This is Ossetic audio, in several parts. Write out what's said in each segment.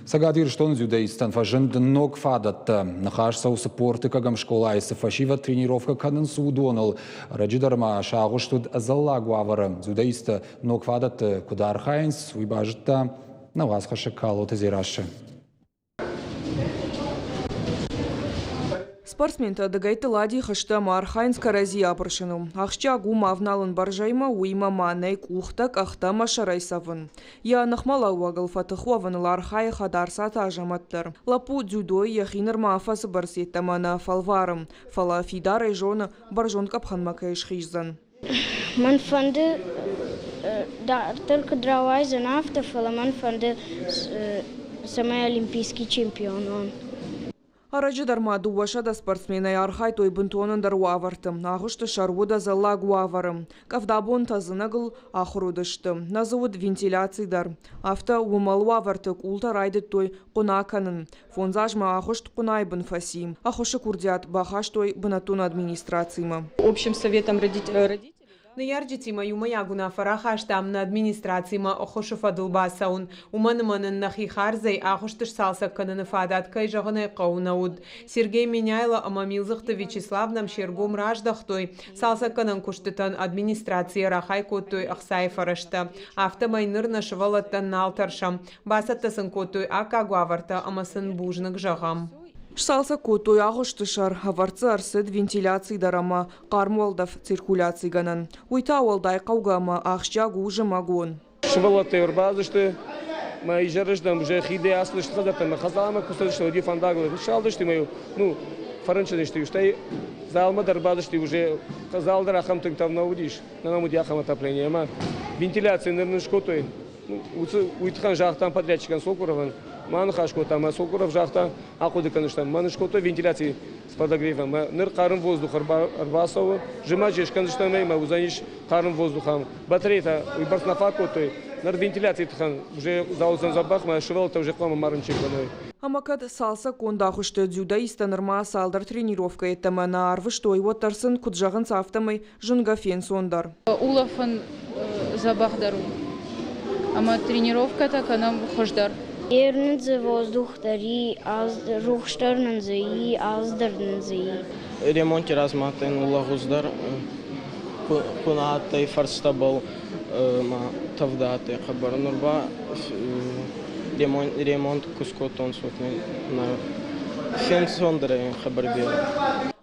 Цӕгат Ирыстоны дзюдоисттӕн фӕзынд ног фадӕттӕ. Ныхас цӕуы 40 ӕм скъолайы цы фӕсивӕд тренировкӕ кӕнынц, уыдоныл. Ӕрӕджы дӕр ма сӕ агъуыст уыд ӕдзӕллаг уавӕры. Дзюдоисттӕ ног фадӕтты куыд архайынц, уый базыдта нӕ уацхӕссӕг Калоты Дзерассӕ. Спортсментӕ дыгӕйтты адих сты ӕмӕ архайынц кӕрӕдзи абырсыныл. Ахсджиаг у ма ӕвналын бӕрзӕймӕ, уыимӕ ма нӕй къухтӕ, къӕхтӕ ӕмӕ сӕрӕй цӕвын. Йӕ ныхмӕлӕууӕгыл фӕтых уӕвыныл архайы Хӕдарцаты Азӕмӕт дӕр. Лӕппу дзюдойы йӕхи нырма афӕдзы бӕрц йеддӕмӕ нӕ фӕлвары, фӕлӕ фидарӕй зоны, бӕрзонд къӕпхӕнмӕ кӕй схиздзӕн. Мӕн фӕнды дарддӕр куыд рауайдзӕн, афтӕ, фӕлӕ мӕн фӕнды, цӕмӕй олимпийский чемпион уон. Ӕрӕджы дӕр ма 200 спортсменӕй архайдтой бынтон ӕндӕр уавӕрты. Агъуысты сӕр уыд ӕдзӕллаг уавӕры. Къӕвдабонтӕ ӕдзынӕгыл ахуыр уыдысты. Нӕ дзы уыд вентиляци дӕр. Афтӕ уымӕл уавӕрты къултӕ райдыдтой хъуына кӕнын. Фондз азмӕ агъуыст хъуынайы бын фӕци. Ӕххуысы курдиат бахастой бынӕттон администрацимӕ. Общим советом родителей Ныййарджытимӕ иумӕйаг уынаффӕ рахастам нӕ администрацимӕ ӕххуысы фӕдыл бацӕуын, уымӕн ӕмӕ нын нӕхи хардзӕй агъуысты сцалцӕг кӕныны фадат, кӕй зӕгъын ӕй хъӕуы, нӕ уыд. Сергей Меняйло ӕмӕ Милдзыхты Вячеслав нӕм се ргом раздӕхтой, цалцӕггӕнӕн куыстытӕн администрацийӕ рахай кодтой ӕхцайы фӕрӕзтӕ. Афтӕмӕй ныр нӕ сывӕллӕттӕн нал тӕрсӕм, бацӕттӕ сын кодтой аккаг уавӕртӕ ӕмӕ сын бузныг зӕгъӕм. Сцалцӕг кодтой агъуысты сӕр, ӕвӕрд дзы ӕрцыд вентиляци дӕр ӕмӕ хъарм уӕлдӕф циркуляцигӕнӕн. Уый та уӕлдай хъӕугӕ ӕмӕ ахсджиаг у зымӕгон. Сывӕллӕттӕ ӕрбацыдысты, мӕ изӕрыздӕм уже хидӕй ацыдысты хӕдзӕрттӕм, хӕдзармӕ куы цыдысты, уӕд фӕндагыл ныссалдысты ӕмӕ ну, фӕрынчын сты, стӕй залмӕ дӕр бацыдысты уже зал дӕр ахӕм тынг тӕвд нӕ уыдис, нӕ нӕм уыди ахӕм отопление ӕмӕ вентиляци ныр нын скодтой. Уыцы уый тыххӕн загътам подрядчикӕн Сокуровӕн, ма ныхас кодтам, ӕмӕ Сокуров загъта, ахъуыды кӕндзыстӕм, мӕн скодтой вентиляци с подогревом, ӕмӕ ныр хъарм воздух ӕрбацӕуы, зымӕджы скӕндзыстӕм ӕй, ӕмӕ уыдзӕнис хъарм воздух ам. Батарейтӕ уыйбӕрц нӕ фаг кодтой, ныр вентиляцийы тыххӕн уже заудзӕн дзӕбӕх, ӕмӕ сывӕллӕттӕ уже хъуамӕ ма рынчын кӕной. Ӕмӕ кӕд цалцӕггонд агъуысты дзюдоисттӕ нырма цалдӕр тренировкӕ йеддӕмӕ нӕ арвыстой, уӕддӕр сын, куыд зӕгъынц, афтӕмӕй зынгӕ фенцондӕр. Улӕфын дзӕбӕхдӕр у ӕмӕ тренировкӕтӕ кӕнӕм хуыздӕр. Ер нын дзы воздух дӕр и, рухс дӕр нын дзы и, алц дӕр нын дзы и. Ремонти размӕ адтӕй лӕгъуздӕр, ку нӕ адтӕй фӕрстӕбӕл ма тӕвдӕ адтӕй хъӕбӕр. Нур ба ремонт ку скодтонцӕ, фенцондӕр ӕй хъӕбӕр берӕ.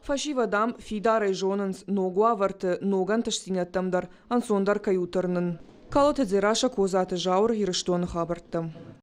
Фӕсивӕд ам фидарӕй зонынц, ног уавӕрты, ног ӕнтыстдзинӕдтӕм дӕр ӕнцондӕр кӕй у тырнын. Калоты Дзерассӕ, Козаты Зауыр, Ирыстоны хабӕрттӕ.